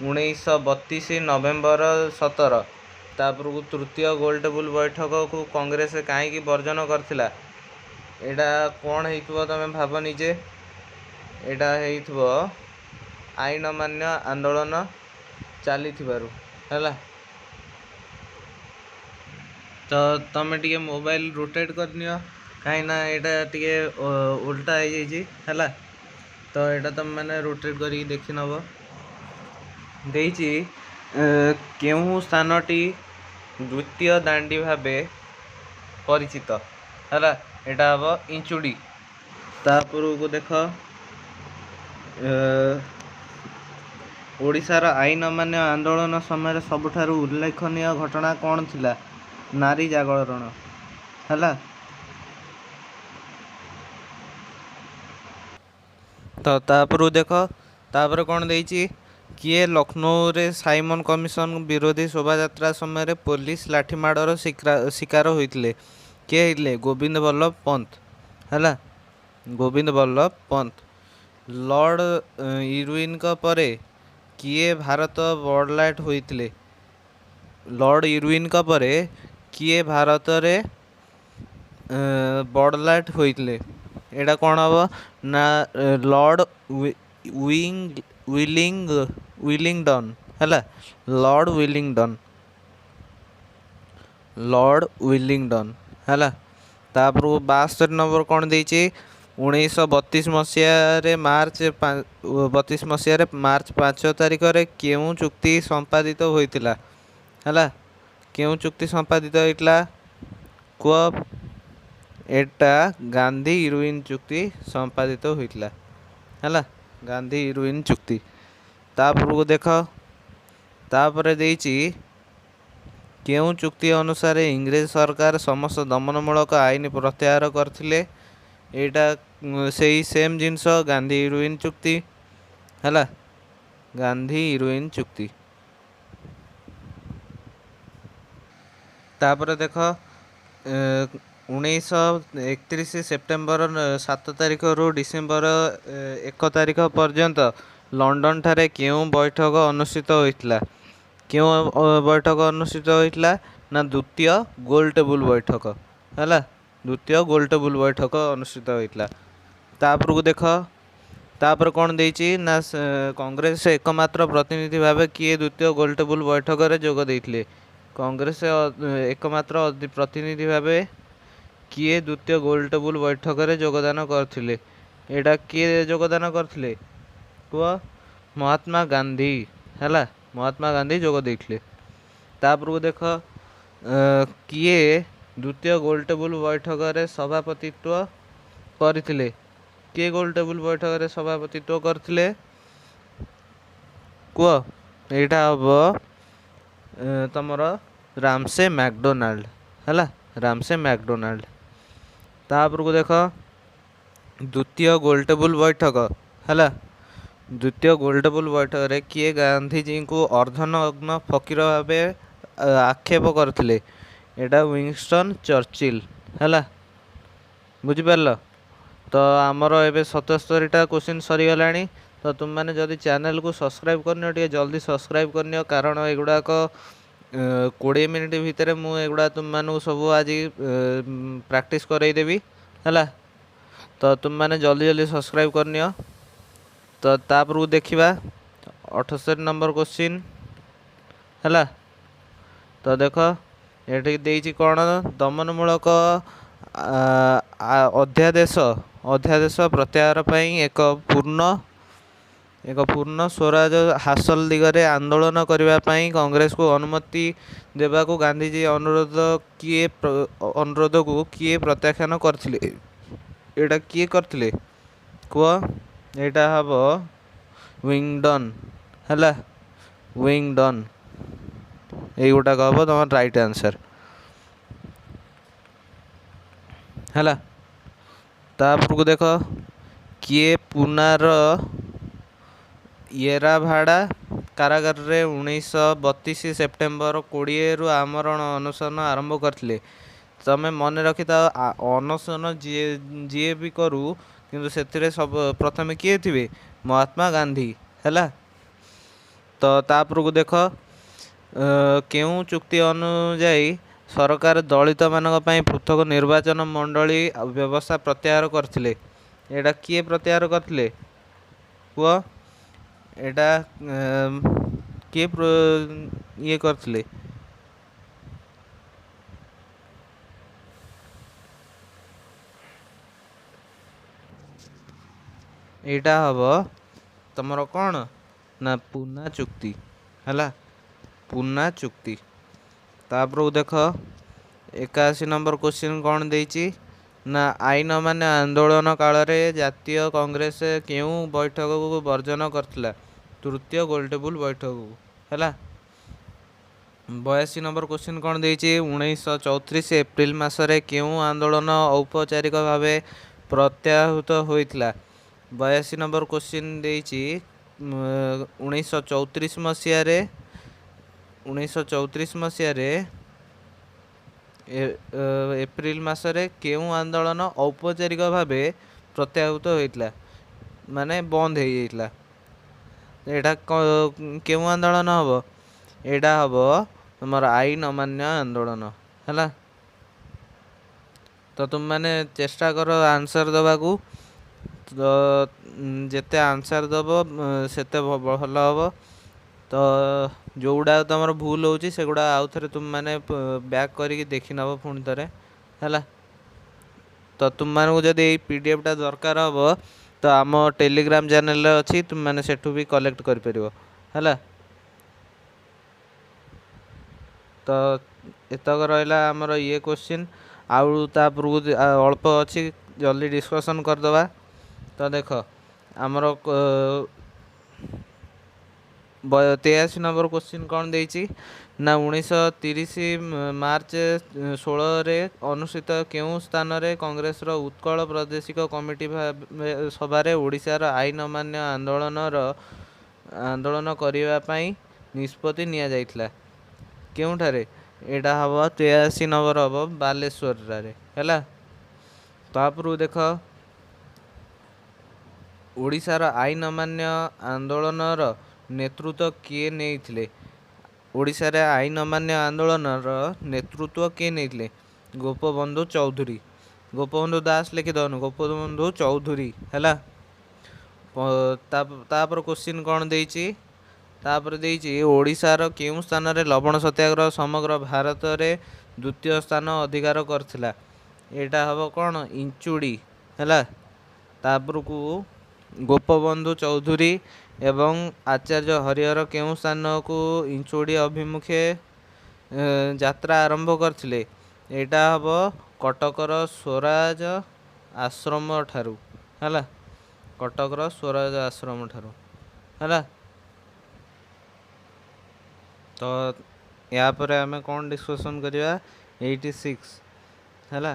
1932 ନଭେମ୍ବର 17। ତାପରକୁ ତୃତୀୟ ଗୋଲଟେବୁଲ ବୈଠକକୁ କଂଗ୍ରେସ କାହିଁକି ବର୍ଜନ କରିଥିଲା? ଏଇଟା କ'ଣ ହେଇଥିବ ତମେ ଭାବ ନିଜେ। ଏଇଟା ହେଇଥିବ ଆଇନ ଅମାନ୍ୟ ଆନ୍ଦୋଳନ ଚାଲିଥିବାରୁ। ହେଲା ତ, ତମେ ଟିକେ ମୋବାଇଲ ରୋଟେଟ୍ କରିନିଅ, କାହିଁକିନା ଏଇଟା ଟିକେ ଓଲଟା ହେଇଯାଇଛି। ହେଲା ତ, ଏଇଟା ତମେ ରୋଟେଟ୍ କରିକି ଦେଖିନେବ। ଦେଇଛି, କେଉଁ ସ୍ଥାନଟି ଦ୍ୱିତୀୟ ଦାଣ୍ଡି ଭାବେ ପରିଚିତ? ହେଲା, ଏଇଟା ହେବ ଇଞ୍ଚୁଡ଼ି। ତାପରକୁ ଦେଖ, ଓଡ଼ିଶାର ଆଇନ ଅମାନ୍ୟ ଆନ୍ଦୋଳନ ସମୟରେ ସବୁଠାରୁ ଉଲ୍ଲେଖନୀୟ ଘଟଣା କ'ଣ ଥିଲା? ନାରୀ ଜାଗରଣ। ହେଲା ତ, ତାପରକୁ ଦେଖ, ତାପରେ କ'ଣ ଦେଇଛି? କିଏ ଲକ୍ଷ୍ନୌରେ ସାଇମନ କମିଶନ ବିରୋଧୀ ଶୋଭାଯାତ୍ରା ସମୟରେ ପୋଲିସ ଲାଠିମାଡ଼ର ଶିକାର ହୋଇଥିଲେ? କିଏ ହେଇଥିଲେ? ଗୋବିନ୍ଦ ବଲ୍ଲଭ ପନ୍ତ। ହେଲା, ଗୋବିନ୍ଦ ବଲ୍ଲଭ ପନ୍ତ। ଲର୍ଡ଼ ଇରୱିନଙ୍କ ପରେ କିଏ ଭାରତ ବଡ଼ଲାଟ ହୋଇଥିଲେ? ଲର୍ଡ଼ ଇରୱିନଙ୍କ ପରେ କିଏ ଭାରତରେ ବଡ଼ଲାଟ ହୋଇଥିଲେ? ଏଇଟା କ'ଣ ହେବ ନା ଲର୍ଡ଼ ୱିଙ୍ଗ ୱିଲିଙ୍ଗ ୱିଲିଙ୍ଗଡନ୍। ହେଲା, ଲର୍ଡ଼ ୱିଲିଙ୍ଗଡନ୍, ଲର୍ଡ଼ ୱିଲିଙ୍ଗଡନ୍। ହେଲା, ତାପରକୁ 72 ନମ୍ବର କ'ଣ ଦେଇଛି? 1932 ମସିହାରେ ମାର୍ଚ୍ଚ 32 ମସିହାରେ ମାର୍ଚ୍ଚ 5 ତାରିଖରେ କେଉଁ ଚୁକ୍ତି ସମ୍ପାଦିତ ହୋଇଥିଲା? ହେଲା, କେଉଁ ଚୁକ୍ତି ସମ୍ପାଦିତ ହୋଇଥିଲା କୁହ? ଏଇଟା ଗାନ୍ଧୀ ଇରୱିନ ଚୁକ୍ତି ସମ୍ପାଦିତ ହୋଇଥିଲା। ହେଲା, ଗାନ୍ଧୀ ଇରୱିନ ଚୁକ୍ତି। ତାପରକୁ ଦେଖ, ତାପରେ ଦେଇଛି କେଉଁ ଚୁକ୍ତି ଅନୁସାରେ ଇଂରେଜ ସରକାର ସମସ୍ତ ଦମନମୂଳକ ଆଇନ ପ୍ରତ୍ୟାହାର କରିଥିଲେ? ଏଇଟା ସେଇ ସେମ୍ ଜିନିଷ, ଗାନ୍ଧୀ ଇରୱିନ୍ ଚୁକ୍ତି। ହେଲା, ଗାନ୍ଧୀ ଇରୱିନ୍ ଚୁକ୍ତି। ତାପରେ ଦେଖ, 1931 ସେପ୍ଟେମ୍ବର 7 ତାରିଖରୁ ଡିସେମ୍ବର 1 ତାରିଖ ପର୍ଯ୍ୟନ୍ତ ଲଣ୍ଡନଠାରେ କେଉଁ ବୈଠକ ଅନୁଷ୍ଠିତ ହୋଇଥିଲା? କେଉଁ ବୈଠକ ଅନୁଷ୍ଠିତ ହୋଇଥିଲା ନା ଦ୍ୱିତୀୟ ଗୋଲ ଟେବୁଲ ବୈଠକ। ହେଲା, ଦ୍ୱିତୀୟ ଗୋଲ ଟେବୁଲ ବୈଠକ ଅନୁଷ୍ଠିତ ହୋଇଥିଲା। ତାପରକୁ ଦେଖ, ତାପରେ କ'ଣ ଦେଇଛି ନା କଂଗ୍ରେସ ଏକମାତ୍ର ପ୍ରତିନିଧି ଭାବେ କିଏ ଦ୍ୱିତୀୟ ଗୋଲ ଟେବୁଲ ବୈଠକରେ ଯୋଗ ଦେଇଥିଲେ? କଂଗ୍ରେସ ଏକମାତ୍ର ପ୍ରତିନିଧି ଭାବେ କିଏ ଦ୍ୱିତୀୟ ଗୋଲ ଟେବୁଲ ବୈଠକରେ ଯୋଗଦାନ କରିଥିଲେ? ଏଇଟା କିଏ ଯୋଗଦାନ କରିଥିଲେ କୁହ? ମହାତ୍ମା ଗାନ୍ଧୀ। ହେଲା, ମହାତ୍ମା ଗାନ୍ଧୀ ଯୋଗ ଦେଇଥିଲେ। ତାପରକୁ ଦେଖ, କିଏ ଦ୍ୱିତୀୟ ଗୋଲ ଟେବୁଲ ବୈଠକରେ ସଭାପତିତ୍ୱ କରିଥିଲେ? କିଏ ଗୋଲ ଟେବୁଲ ବୈଠକରେ ସଭାପତିତ୍ୱ କରିଥିଲେ କୁହ? ଏଇଟା ହବ ତମର ରାମସେ ମ୍ୟାକଡୋନାଲ୍ଡ। ହେଲା, ରାମସେ ମ୍ୟାକଡୋନାଲ୍ଡ। ତାପରକୁ ଦେଖ, ଦ୍ୱିତୀୟ ଗୋଲ ଟେବୁଲ ବୈଠକ, ହେଲା, ଦ୍ୱିତୀୟ ଗୋଲ ଟେବୁଲ ବୈଠକରେ କିଏ ଗାନ୍ଧିଜୀଙ୍କୁ ଅର୍ଦ୍ଧନଗ୍ନ ଫକୀର ଭାବେ ଆକ୍ଷେପ କରିଥିଲେ? ଏଇଟା ୱିନଷ୍ଟନ୍ ଚର୍ଚିଲ। ହେଲା, ବୁଝିପାରିଲ ତ? ଆମର ଏବେ 77ଟା କୋଶ୍ଚିନ୍ ସରିଗଲାଣି। ତ ତୁମମାନେ ଯଦି ଚ୍ୟାନେଲକୁ ସବସ୍କ୍ରାଇବ୍ କରିନିଅ, ଟିକେ ଜଲ୍ଦି ସବସ୍କ୍ରାଇବ୍ କରିନିଅ, କାରଣ ଏଗୁଡ଼ାକ 20 ମିନିଟ୍ ଭିତରେ ମୁଁ ଏଗୁଡ଼ା ତୁମମାନଙ୍କୁ ସବୁ ଆଜି ପ୍ରାକ୍ଟିସ୍ କରେଇଦେବି। ହେଲା, ତ ତୁମମାନେ ଜଲ୍ଦି ଜଲ୍ଦି ସବସ୍କ୍ରାଇବ୍ କରିନିଅ। ତ ତାପରକୁ ଦେଖିବା 78 ନମ୍ବର କୋଶ୍ଚିନ୍। ହେଲା, ତ ଦେଖ, ଏଠି ଦେଇଛି କ'ଣ? ଦମନମୂଳକ ଅଧ୍ୟାଦେଶ ପ୍ରତ୍ୟାହାର ପାଇଁ ଏକ ପୂର୍ଣ୍ଣ ସ୍ୱରାଜ ହାସଲ ଦିଗରେ ଆନ୍ଦୋଳନ କରିବା ପାଇଁ କଂଗ୍ରେସକୁ ଅନୁମତି ଦେବାକୁ ଗାନ୍ଧିଜୀ ଅନୁରୋଧକୁ କିଏ ପ୍ରତ୍ୟାଖ୍ୟାନ କରିଥିଲେ? ଏଇଟା କିଏ କରିଥିଲେ କୁହ? ଏଇଟା ହବ ୱିଙ୍ଗଡନ୍। ହେଲା, ୱିଙ୍ଗଡନ୍। ଏଇଗୁଟାକ ହବ ତମର ରାଇଟ୍ ଆନ୍ସର୍। ହେଲା, ତାପରକୁ ଦେଖ, କିଏ ପୁନାର ୟେରାଭାଡ଼ା କାରାଗାରରେ 1932 ସେପ୍ଟେମ୍ବର 20ରୁ ଆମରଣ ଅନଶନ ଆରମ୍ଭ କରିଥିଲେ? ତମେ ମନେ ରଖିଥାଅ, ଅନଶନ ଯିଏ ଯିଏ ବି କରୁ, କିନ୍ତୁ ସେଥିରେ ସବୁ ପ୍ରଥମେ କିଏ ଥିବେ? ମହାତ୍ମା ଗାନ୍ଧୀ। ହେଲା, ତ ତାପରକୁ ଦେଖ, କେଉଁ ଚୁକ୍ତି ଅନୁଯାୟୀ ସରକାର ଦଳିତମାନଙ୍କ ପାଇଁ ପୃଥକ ନିର୍ବାଚନ ମଣ୍ଡଳୀ ବ୍ୟବସ୍ଥା ପ୍ରତ୍ୟାହାର କରିଥିଲେ? ଏଇଟା କିଏ ପ୍ରତ୍ୟାହାର କରିଥିଲେ କୁହ? ଏଇଟା କିଏ ଇଏ କରିଥିଲେ? ଏଇଟା ହବ ତମର କ'ଣ ନା ପୁନା ଚୁକ୍ତି। ହେଲା, ପୁନା ଚୁକ୍ତି। ତାପରକୁ ଦେଖ, 81 ନମ୍ବର କୋଶ୍ଚିନ୍ କ'ଣ ଦେଇଛି ନା ଆଇନ ଅମାନ୍ୟ ଆନ୍ଦୋଳନ କାଳରେ ଜାତୀୟ କଂଗ୍ରେସ କେଉଁ ବୈଠକକୁ ବର୍ଜନ କରିଥିଲା? ତୃତୀୟ ଗୋଲଟେବୁଲ ବୈଠକକୁ। ହେଲା, 82 ନମ୍ବର କୋଶ୍ଚିନ୍ କ'ଣ ଦେଇଛି? 1934 ଏପ୍ରିଲ ମାସରେ କେଉଁ ଆନ୍ଦୋଳନ ଔପଚାରିକ ଭାବେ ପ୍ରତ୍ୟାହୃତ ହୋଇଥିଲା? 82 ନମ୍ବର କୋଶ୍ଚିନ୍ ଦେଇଛି, 1934 ମସିହାରେ, 1934 ମସିହାରେ ଏପ୍ରିଲ ମାସରେ କେଉଁ ଆନ୍ଦୋଳନ ଔପଚାରିକ ଭାବେ ପ୍ରତ୍ୟାହୃତ ହୋଇଥିଲା, ମାନେ ବନ୍ଦ ହେଇଯାଇଥିଲା? ଏଇଟା କେଉଁ ଆନ୍ଦୋଳନ ହବ? ଏଇଟା ହବ ତୁମର ଆଇନ ଅମାନ୍ୟ ଆନ୍ଦୋଳନ। ହେଲା, ତ ତୁମମାନେ ଚେଷ୍ଟା କର ଆନ୍ସର୍ ଦେବାକୁ। ତ ଯେତେ ଆନ୍ସର୍ ଦେବ, ସେତେ ଭଲ ହେବ। ତ ଯେଉଁଗୁଡ଼ା ତୁମର ଭୁଲ ହେଉଛି, ସେଗୁଡ଼ା ଆଉ ଥରେ ତୁମମାନେ ବ୍ୟାକ୍ କରିକି ଦେଖିନେବ ପୁଣି ଥରେ। ହେଲା, ତ ତୁମମାନଙ୍କୁ ଯଦି ଏଇ ପିଡିଏଫ୍ଟା ଦରକାର ହେବ, ତ ଆମ ଟେଲିଗ୍ରାମ ଚ୍ୟାନେଲରେ ଅଛି, ତୁମମାନେ ସେଠୁ ବି କଲେକ୍ଟ କରିପାରିବ। ହେଲା, ତ ଏତକ ରହିଲା ଆମର ଇଏ କୋଶ୍ଚିନ୍। ଆଉ ତାପରକୁ ଅଳ୍ପ ଅଛି, ଜଲ୍ଦି ଡିସ୍କସନ୍ କରିଦେବା। ତ ଦେଖ, ଆମର 83 ନମ୍ବର କୋଶ୍ଚିନ୍ କ'ଣ ଦେଇଛି ନା 1930 ମାର୍ଚ୍ଚ 16ରେ ଅନୁଷ୍ଠିତ କେଉଁ ସ୍ଥାନରେ କଂଗ୍ରେସର ଉତ୍କଳ ପ୍ରାଦେଶିକ କମିଟି ସଭାରେ ଓଡ଼ିଶାର ଆଇନ ଅମାନ୍ୟ ଆନ୍ଦୋଳନ କରିବା ପାଇଁ ନିଷ୍ପତ୍ତି ନିଆଯାଇଥିଲା? କେଉଁଠାରେ? ଏଇଟା ହେବ 83 ନମ୍ବର ହେବ ବାଲେଶ୍ୱରରେ। ହେଲା, ତାପରକୁ ଦେଖ, ଓଡ଼ିଶାର ଆଇନ ଅମାନ୍ୟ ଆନ୍ଦୋଳନର ନେତୃତ୍ୱ କିଏ ନେଇଥିଲେ? ଓଡ଼ିଶାରେ ଆଇନ ଅମାନ୍ୟ ଆନ୍ଦୋଳନର ନେତୃତ୍ୱ କିଏ ନେଇଥିଲେ? ଗୋପବନ୍ଧୁ ଚୌଧୁରୀ। ଗୋପବନ୍ଧୁ ଦାସ ଲେଖିଦେବନି, ଗୋପବନ୍ଧୁ ଚୌଧୁରୀ। ହେଲା, ତାପରେ କୋଶ୍ଚିନ୍ କ'ଣ ଦେଇଛି? ତାପରେ ଦେଇଛି, ଓଡ଼ିଶାର କେଉଁ ସ୍ଥାନରେ ଲବଣ ସତ୍ୟାଗ୍ରହ ସମଗ୍ର ଭାରତରେ ଦ୍ୱିତୀୟ ସ୍ଥାନ ଅଧିକାର କରିଥିଲା? ଏଇଟା ହେବ କ'ଣ? ଇଞ୍ଚୁଡ଼ି। ହେଲା, ତାପରକୁ ଗୋପବନ୍ଧୁ ଚୌଧୁରୀ ଏବଂ ଆଚାର୍ଯ୍ୟ ହରିହର କେଉଁ ସ୍ଥାନକୁ ଇଞ୍ଚୁଡ଼ି ଅଭିମୁଖେ ଯାତ୍ରା ଆରମ୍ଭ କରିଥିଲେ? ଏଇଟା ହେବ କଟକର ସ୍ୱରାଜ ଆଶ୍ରମ ଠାରୁ। ହେଲା, କଟକର ସ୍ୱରାଜ ଆଶ୍ରମ ଠାରୁ। ହେଲା, ତ ୟା ପରେ ଆମେ କ'ଣ ଡିସ୍କସନ୍ କରିବା? 86। ହେଲା,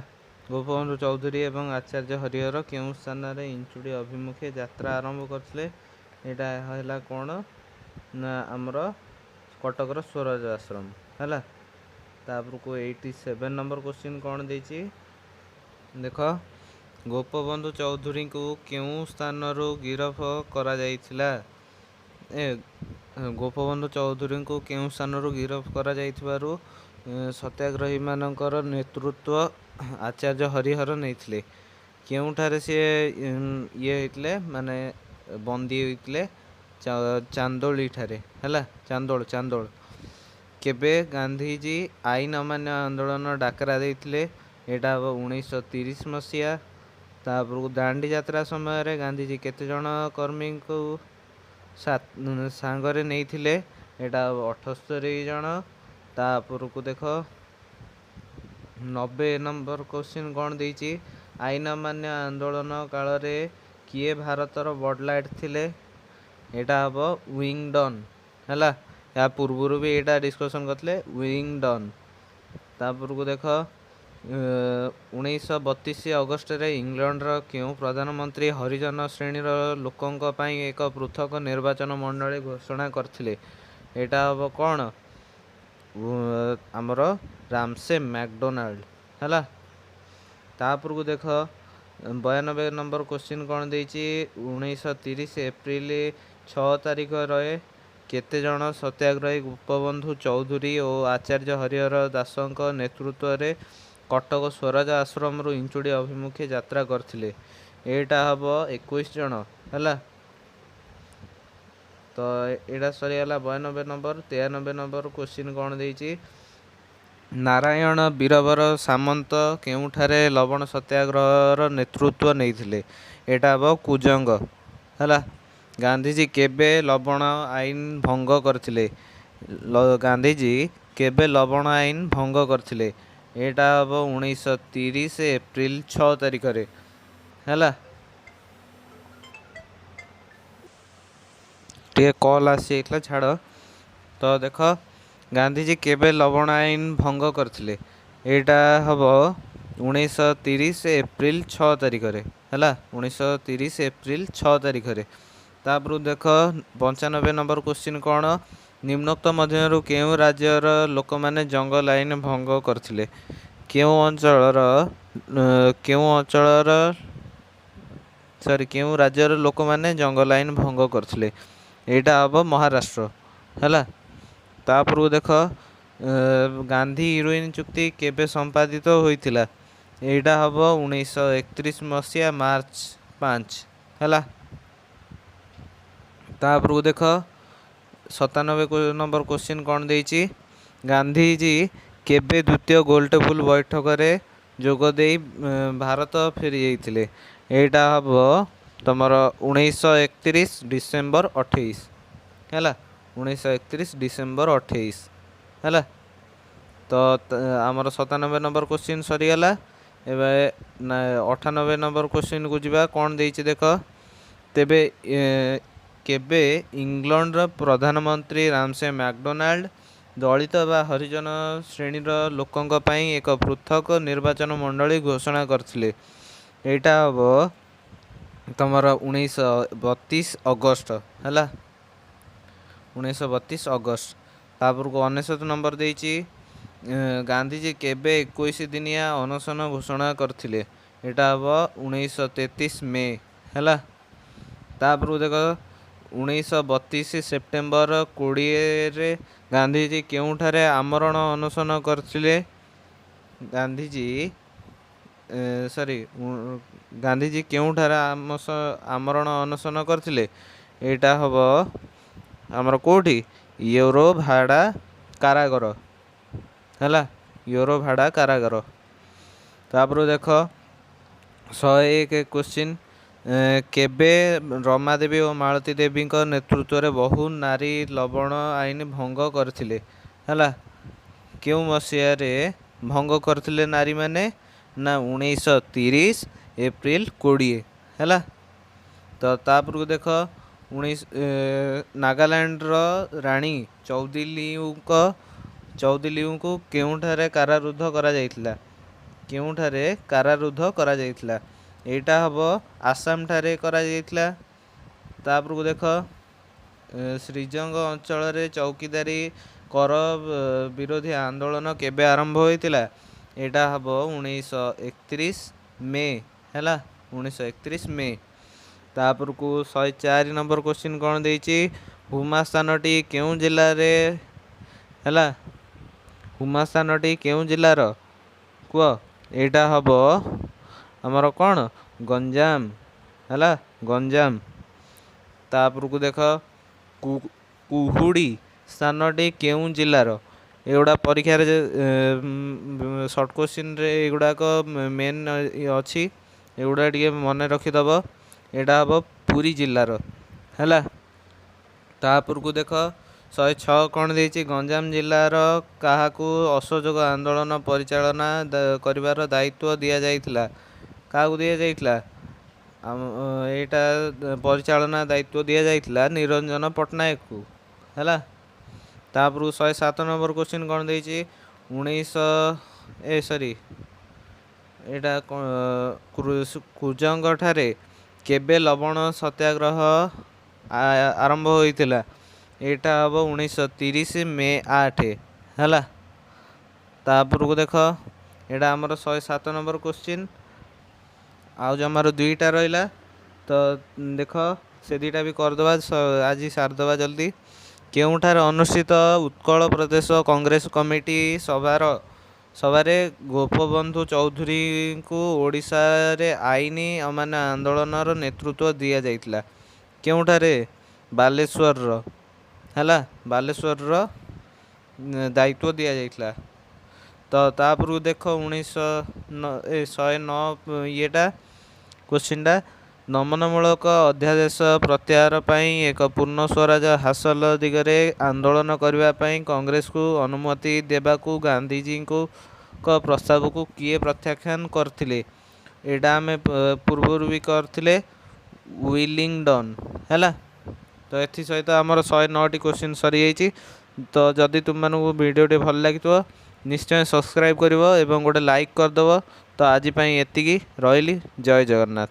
ଗୋପବନ୍ଧୁ ଚୌଧୁରୀ ଏବଂ ଆଚାର୍ଯ୍ୟ ହରିହର କେଉଁ ସ୍ଥାନରେ ଇଞ୍ଚୁଡ଼ି ଅଭିମୁଖେ ଯାତ୍ରା ଆରମ୍ଭ କରିଥିଲେ? ଏଇଟା ହେଲା କ'ଣ ନା ଆମର କଟକର ସ୍ୱରାଜ ଆଶ୍ରମ। ହେଲା, ତାପରକୁ 87 ନମ୍ବର କୋଶ୍ଚିନ୍ କ'ଣ ଦେଇଛି ଦେଖ। ଗୋପବନ୍ଧୁ ଚୌଧୁରୀଙ୍କୁ କେଉଁ ସ୍ଥାନରୁ ଗିରଫ କରାଯାଇଥିଲା? ଗୋପବନ୍ଧୁ ଚୌଧୁରୀଙ୍କୁ କେଉଁ ସ୍ଥାନରୁ ଗିରଫ କରାଯାଇଥିବାରୁ ସତ୍ୟାଗ୍ରହୀମାନଙ୍କର ନେତୃତ୍ୱ ଆଚାର୍ଯ୍ୟ ହରିହର ନେଇଥିଲେ? କେଉଁଠାରେ ସିଏ ଇଏ ହେଇଥିଲେ, ମାନେ ବନ୍ଦୀ ହୋଇଥିଲେ? ଚାନ୍ଦୋଳି ଠାରେ। ହେଲା, ଚାନ୍ଦୋଳ, ଚାନ୍ଦୋଳ। କେବେ ଗାନ୍ଧିଜୀ ଆଇନ ଅମାନ୍ୟ ଆନ୍ଦୋଳନ ଡାକରା ଦେଇଥିଲେ? ଏଇଟା ହେବ 1930 ମସିହା। ତାପରକୁ ଦାଣ୍ଡି ଯାତ୍ରା ସମୟରେ ଗାନ୍ଧିଜୀ କେତେ ଜଣ କର୍ମୀଙ୍କୁ ସାଙ୍ଗରେ ନେଇଥିଲେ? ଏଇଟା ହେବ 78 ଜଣ। ତାପରକୁ ଦେଖ, 90 ନମ୍ବର କୋଶ୍ଚିନ୍ କ'ଣ ଦେଇଛି? ଆଇନ ଅମାନ୍ୟ ଆନ୍ଦୋଳନ କାଳରେ କିଏ ଭାରତର ବଡ଼ଲାଟ ଥିଲେ? ଏଇଟା ହେବ ୱିଙ୍ଗଡନ୍। ହେଲା, ୟା ପୂର୍ବରୁ ବି ଏଇଟା ଡିସ୍କସନ୍ କରିଥିଲେ, ୱିଙ୍ଗଡନ୍। ତାପରକୁ ଦେଖ, 1932 ଅଗଷ୍ଟରେ ଇଂଲଣ୍ଡର କେଉଁ ପ୍ରଧାନମନ୍ତ୍ରୀ ହରିଜନ ଶ୍ରେଣୀର ଲୋକଙ୍କ ପାଇଁ ଏକ ପୃଥକ ନିର୍ବାଚନ ମଣ୍ଡଳୀ ଘୋଷଣା କରିଥିଲେ? ଏଇଟା ହେବ କ'ଣ? ଆମର ରାମସେ ମ୍ୟାକଡୋନାଲ୍ଡ। ହେଲା, ତାପରକୁ ଦେଖ, 92 ନମ୍ବର କୋଶ୍ଚିନ୍ କ'ଣ ଦେଇଛି? 1930 ଏପ୍ରିଲ 6 ତାରିଖରେ କେତେ ଜଣ ସତ୍ୟାଗ୍ରହୀ ଗୋପବନ୍ଧୁ ଚୌଧୁରୀ ଓ ଆଚାର୍ଯ୍ୟ ହରିହର ଦାସଙ୍କ ନେତୃତ୍ୱରେ କଟକ ସ୍ୱରାଜ ଆଶ୍ରମରୁ ଇଞ୍ଚୁଡ଼ି ଅଭିମୁଖେ ଯାତ୍ରା କରିଥିଲେ? ଏଇଟା ହେବ 21 ଜଣ। ହେଲା, ତ ଏଇଟା ସରିଗଲା 92 ନମ୍ବର। 93 ନମ୍ବର କୋଶ୍ଚିନ୍ କ'ଣ ଦେଇଛି? ନାରାୟଣ ବୀରବର ସାମନ୍ତ କେଉଁଠାରେ ଲବଣ ସତ୍ୟାଗ୍ରହର ନେତୃତ୍ୱ ନେଇଥିଲେ? ଏଇଟା ହେବ କୁଜଙ୍ଗ। ହେଲା, ଗାନ୍ଧିଜୀ କେବେ ଲବଣ ଆଇନ ଭଙ୍ଗ କରିଥିଲେ? ଗାନ୍ଧିଜୀ କେବେ ଲବଣ ଆଇନ ଭଙ୍ଗ କରିଥିଲେ? ଏଇଟା ହେବ 1930 ଏପ୍ରିଲ 6 ତାରିଖରେ। ହେଲା, ଟିକେ କଲ୍ ଆସିଯାଇଥିଲା, ଛାଡ଼। ତ ଦେଖ, ଗାନ୍ଧିଜୀ କେବେ ଲବଣ ଆଇନ ଭଙ୍ଗ କରିଥିଲେ? ଏଇଟା ହେବ 1930 ଏପ୍ରିଲ 6 ତାରିଖରେ। ହେଲା, 1930 ଏପ୍ରିଲ 6 ତାରିଖରେ। ତାପରକୁ ଦେଖ, 95 ନମ୍ବର କୋଶ୍ଚିନ୍ କ'ଣ? ନିମ୍ନୋକ୍ତ ମଧ୍ୟରୁ କେଉଁ ରାଜ୍ୟର ଲୋକମାନେ ଜଙ୍ଗଲ ଆଇନ ଭଙ୍ଗ କରିଥିଲେ? କେଉଁ ଅଞ୍ଚଳର, ସରି, କେଉଁ ରାଜ୍ୟର ଲୋକମାନେ ଜଙ୍ଗଲ ଆଇନ ଭଙ୍ଗ କରିଥିଲେ? ଏଇଟା ହେବ ମହାରାଷ୍ଟ୍ର। ହେଲା, ତାପରକୁ ଦେଖ, ଗାନ୍ଧୀ ଇରୱିନ୍ ଚୁକ୍ତି କେବେ ସମ୍ପାଦିତ ହୋଇଥିଲା? ଏଇଟା ହେବ 1931 ମସିହା ମାର୍ଚ୍ଚ 5। ହେଲା, ତାପରକୁ ଦେଖ, 97 ନମ୍ବର କୋଶ୍ଚିନ୍ କ'ଣ ଦେଇଛି? ଗାନ୍ଧିଜୀ କେବେ ଦ୍ୱିତୀୟ ଗୋଲଟେବୁଲ ବୈଠକରେ ଯୋଗ ଦେଇ ଭାରତ ଫେରି ଯାଇଥିଲେ? ଏଇଟା ହେବ ତମର 1931 ଡିସେମ୍ବର 28। ହେଲା, 1931 ଡିସେମ୍ବର 28। ହେଲା, ତ ଆମର 97 ନମ୍ବର କୋଶ୍ଚିନ୍ ସରିଗଲା। ଏବେ 98 ନମ୍ବର କୋଶ୍ଚିନ୍କୁ ଯିବା। କ'ଣ ଦେଇଛି ଦେଖ। ତେବେ କେବେ ଇଂଲଣ୍ଡର ପ୍ରଧାନମନ୍ତ୍ରୀ ରାମସେ ମ୍ୟାକଡୋନାଲ୍ଡ ଦଳିତ ବା ହରିଜନ ଶ୍ରେଣୀର ଲୋକଙ୍କ ପାଇଁ ଏକ ପୃଥକ ନିର୍ବାଚନ ମଣ୍ଡଳୀ ଘୋଷଣା କରିଥିଲେ? ଏଇଟା ହେବ ତୁମର 1932 ଅଗଷ୍ଟ। ହେଲା, 1932 ଅଗଷ୍ଟ। ତାପରକୁ 99 ନମ୍ବର ଦେଇଛି, ଗାନ୍ଧିଜୀ କେବେ 21 ଦିନିଆ ଅନଶନ ଘୋଷଣା କରିଥିଲେ? ଏଇଟା ହେବ 1933 ମେ। ହେଲା, ତାପରକୁ ଦେଖ, 1932 ସେପ୍ଟେମ୍ବର 20ରେ ଗାନ୍ଧିଜୀ କେଉଁଠାରେ ଆମରଣ ଅନଶନ କରିଥିଲେ? ଗାନ୍ଧିଜୀ, ସରି, ଗାନ୍ଧିଜୀ କେଉଁଠାରେ ଆମରଣ ଅନଶନ କରିଥିଲେ? ଏଇଟା ହେବ ଆମର କେଉଁଠି? ୟେରଭାଡା କାରାଗାର। ହେଲା, ୟେରଭାଡା କାରାଗାର। ତାପରେ ଦେଖ, 101 କୋଶ୍ଚିନ୍, କେବେ ରମାଦେବୀ ଓ ମାଳତୀ ଦେବୀଙ୍କ ନେତୃତ୍ୱରେ ବହୁ ନାରୀ ଲବଣ ଆଇନ ଭଙ୍ଗ କରିଥିଲେ? ହେଲା, କେଉଁ ମସିହାରେ ଭଙ୍ଗ କରିଥିଲେ ନାରୀମାନେ? ନା, 1930 ଏପ୍ରିଲ 20। ହେଲା, ତ ତାପରକୁ ଦେଖ, 19 ନାଗାଲାଣ୍ଡର ରାଣୀ ଚୌଦିଲିଉଙ୍କୁ କେଉଁଠାରେ କାରାରୁଦ୍ଧ କରାଯାଇଥିଲା? କେଉଁଠାରେ କାରାରୁଦ୍ଧ କରାଯାଇଥିଲା? ଏଇଟା ହେବ ଆସାମଠାରେ କରାଯାଇଥିଲା। ତାପରକୁ ଦେଖ, ଶ୍ରୀଜଙ୍ଗ ଅଞ୍ଚଳରେ ଚୌକିଦାରୀ କର ବିରୋଧୀ ଆନ୍ଦୋଳନ କେବେ ଆରମ୍ଭ ହୋଇଥିଲା? ଏଇଟା ହେବ 1931 ମେ। ହେଲା, 1931 ମେ। ତାପରକୁ 104 ନମ୍ବର କୋଶ୍ଚିନ୍ କ'ଣ ଦେଇଛି? ହୁମା ସ୍ଥାନଟି କେଉଁ ଜିଲ୍ଲାରେ? ହେଲା, ହୁମା ସ୍ଥାନଟି କେଉଁ ଜିଲ୍ଲାର କୁହ? ଏଇଟା ହେବ ଆମର କ'ଣ? ଗଞ୍ଜାମ। ହେଲା, ଗଞ୍ଜାମ। ତାପରକୁ ଦେଖ, କୁହୁଡ଼ି ସ୍ଥାନଟି କେଉଁ ଜିଲ୍ଲାର? ଏଗୁଡ଼ା ପରୀକ୍ଷାରେ ସର୍ଟ କୋଶ୍ଚିନ୍ରେ ଏଗୁଡ଼ାକ ମେନ୍ ଅଛି, ଏଗୁଡ଼ା ଟିକେ ମନେ ରଖିଦେବ। ଏଇଟା ହେବ ପୁରୀ ଜିଲ୍ଲାର। ହେଲା, ତାପରକୁ ଦେଖ, 106 କ'ଣ ଦେଇଛି? ଗଞ୍ଜାମ ଜିଲ୍ଲାର କାହାକୁ ଅସହଯୋଗ ଆନ୍ଦୋଳନ ପରିଚାଳନା କରିବାର ଦାୟିତ୍ୱ ଦିଆଯାଇଥିଲା? କାହାକୁ ଦିଆଯାଇଥିଲା? ଏଇଟା ପରିଚାଳନା ଦାୟିତ୍ୱ ଦିଆଯାଇଥିଲା ନିରଞ୍ଜନ ପଟ୍ଟନାୟକକୁ। ହେଲା, ତାପରକୁ 107 ନମ୍ବର କୋଶ୍ଚିନ୍ କ'ଣ ଦେଇଛି? 19 ଏ ସରି, ଏଇଟା କୁଜଙ୍ଗ ଠାରେ କେବେ ଲବଣ ସତ୍ୟାଗ୍ରହ ଆରମ୍ଭ ହୋଇଥିଲା? ଏଇଟା ହେବ 1930 ମେ 8। ହେଲା, ତାପରକୁ ଦେଖ, ଏଇଟା ଆମର 107 ନମ୍ବର କୋଶ୍ଚିନ୍। ଆଉ ଜମାରୁ 2ଟା ରହିଲା, ତ ଦେଖ, ସେ 2ଟା ବି କରିଦେବା, ଆଜି ସାରିଦେବା ଜଲ୍ଦି। କେଉଁଠାରେ ଅନୁଷ୍ଠିତ ଉତ୍କଳ ପ୍ରଦେଶ କଂଗ୍ରେସ କମିଟି ସଭାରେ ଗୋପବନ୍ଧୁ ଚୌଧୁରୀଙ୍କୁ ଓଡ଼ିଶାରେ ଆଇନ ଅମାନ୍ୟ ଆନ୍ଦୋଳନର ନେତୃତ୍ୱ ଦିଆଯାଇଥିଲା? କେଉଁଠାରେ? ବାଲେଶ୍ୱରର। ହେଲା, ବାଲେଶ୍ୱରର ଦାୟିତ୍ୱ ଦିଆଯାଇଥିଲା। ତ ତାପରକୁ ଦେଖ, 19 ଏ 109 ଇଏଟା କୋଶ୍ଚିନ୍ଟା, ଦମନମୂଳକ ଅଧ୍ୟାଦେଶ ପ୍ରତ୍ୟାହାର ପାଇଁ ଏକ ପୂର୍ଣ୍ଣ ସ୍ୱରାଜ ହାସଲ ଦିଗରେ ଆନ୍ଦୋଳନ କରିବା ପାଇଁ କଂଗ୍ରେସକୁ ଅନୁମତି ଦେବାକୁ ଗାନ୍ଧିଜୀଙ୍କ ପ୍ରସ୍ତାବକୁ କିଏ ପ୍ରତ୍ୟାଖ୍ୟାନ କରିଥିଲେ? ଏଇଟା ଆମେ ପୂର୍ବରୁ ବି କରିଥିଲେ, ୱିଲିଙ୍ଗଡନ୍। ହେଲା, ତ ଏଥିସହିତ ଆମର 109ଟି କୋଶ୍ଚିନ୍ ସରିଯାଇଛି। ତ ଯଦି ତୁମମାନଙ୍କୁ ଭିଡ଼ିଓଟି ଭଲ ଲାଗିଥିବ, ନିଶ୍ଚୟ ସବସ୍କ୍ରାଇବ୍ କରିବ ଏବଂ ଗୋଟେ ଲାଇକ୍ କରିଦେବ। ତ ଆଜି ପାଇଁ ଏତିକି ରହିଲି। ଜୟ ଜଗନ୍ନାଥ।